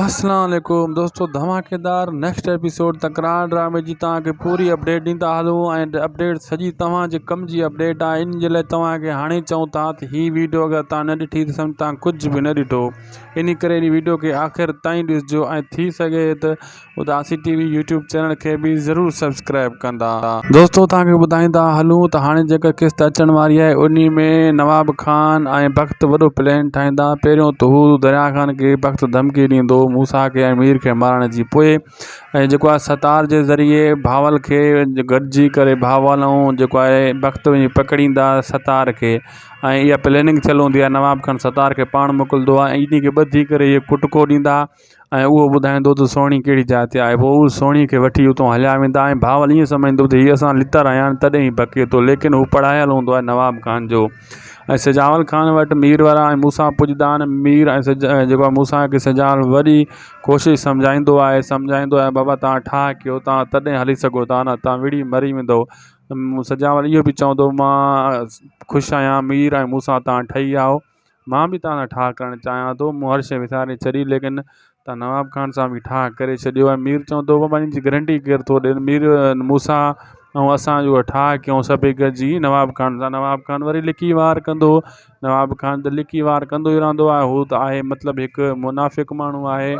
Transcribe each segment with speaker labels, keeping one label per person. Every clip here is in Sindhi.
Speaker 1: اسلام عليڪم دوستو ڌماڪيدار نيڪسٽ ايپيسوڊ تڪرار ڊرامي جي توهان کي پوري اپڊيٽ ڏيندا هلون ۽ اپڊيٽ سڄي توهان جي ڪم جي اپڊيٽ آهي ان جي لاء توهان کي هاڻي چئون ٿا ته هي ويڊيو اگر توهان نه ڏٺي ته سمجھ توهان ڪجهه به نه ڏٺو ان ڪري ان ويڊيو کي آخر تائين ڏسجو ۽ ٿي سگهي ته Udasi T V YouTube channel کي به ضرور سبسڪرائب ڪندا. دوستو توهان کي ٻڌائيندا هلون ته هاڻي جيڪا قسط اچڻ واري آهي انهي ۾ نواب خان ۽ بخت وڏو پلان ٺاهيندا پهريون ته هو دريا خان کي بخت ڌمڪي ڏيندو موسيٰ کي ۽ مير کي مارڻ جي پوء ۽ جيڪو آهي ستار جي ذريعي بهاول کي گڏجي ڪري بهاول ۽ جيڪو آهي بخت وڃي پڪڙيندا ستار کي ۽ اها پلاننگ ٿيل هوندي آهي نواب خان ستار کي پاڻ موڪلندو آهي ۽ انهي کي ٻڌي ڪري اهي ڪٽڪو ڏيندا ۽ اهو ٻڌائيندو ته سهڻي ڪهڙي جاء تي آهي پوء هو سهڻي کي وٺي اتان هليا ويندا ۽ بهاول ائين سمجهندو ته هي اسان لتر آيا آهن تڏهن هي بڪي ٿو ليڪن هو پڙهايل هوندو آهي نواب خان جو ۽ سجاول خان وٽ مير وارا ۽ موسيٰ پڄندا آهن مير ۽ سج جيڪو آهي موسيٰ کي سجاول وڏي ڪوشش سمجهائيندو آهي سمجهائيندو آهي بابا توهان ٺاهه ڪيو توهان تڏهن هلي سگهو ٿا نه توهان وڙهي مري ويندو سجاول اهو به چوندو مان خوش آهيان مير ۽ موسيٰ توهان ٺهي ويا آهيو مان به توهان سان ٺاهه ڪرڻ چاهيان ٿو، مون هر شيء وساري ڇڏي، ليڪن توهان نواب خان سان به ٺاهه ڪري ڇڏيو ۽ مير چوندو هو بابا ان جي گرنٽي ڪير ٿو ڏي مير موسيٰ ۽ اسان جو ٺاهه ڪيون سڀئي گڏجي نواب خان سان نواب خان وري لڪي وار ڪندو نواب خان ته لڪي وار ڪندو ئي رهندو آهي هو ته آهي مطلب هڪ منافق ماڻهو آهي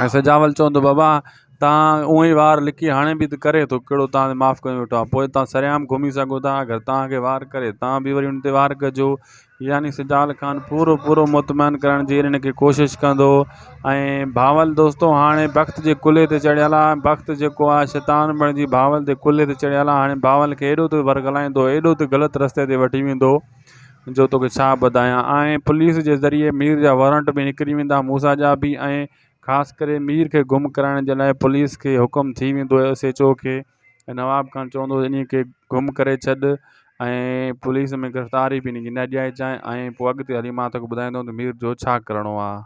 Speaker 1: ۽ سجاول چوندو بابا تان اونئي وار لڪي هاڻي به ته ڪري ٿو ڪهڙو تان تي معاف ڪيو ويٺو آهي پوء تان سرعام گهمي سگهو ٿا اگر تان کي وار ڪري تان به وري ان تي وار ڪجو يعني سجال خان پورو پورو مطمئن ڪرڻ جي هن کي ڪوشش ڪندو ۽ بهاول دوستو هاڻي بخت جي ڪلهي تي چڙهيل آهي بخت جيڪو آهي شيطان بڻجي بهاول جي ڪلهي تي چڙهيل آهي هاڻي بهاول کي ايڏو ته ورغلائيندو ايڏو ته غلط رستي تي وٺي ويندو جو توکي ڇا ٻڌايان ۽ پوليس جي ذريعي مير جا وارنٽ به نڪري ويندا موسيٰ جا به ۽ خاص ڪري مير کي گم ڪرائڻ جي لاء پوليس کي حڪم ٿي ويندو ايس ايڇ او کي ۽ نواب خان چوندو انهي کي گم ڪري ڇڏ ۽ پوليس ۾ گرفتاري به انهي جي نه ڏيارجانء ۽ پوء اڳتي هلي مان توکي ٻڌائيندم ته مير جو ڇا ڪرڻو آهي.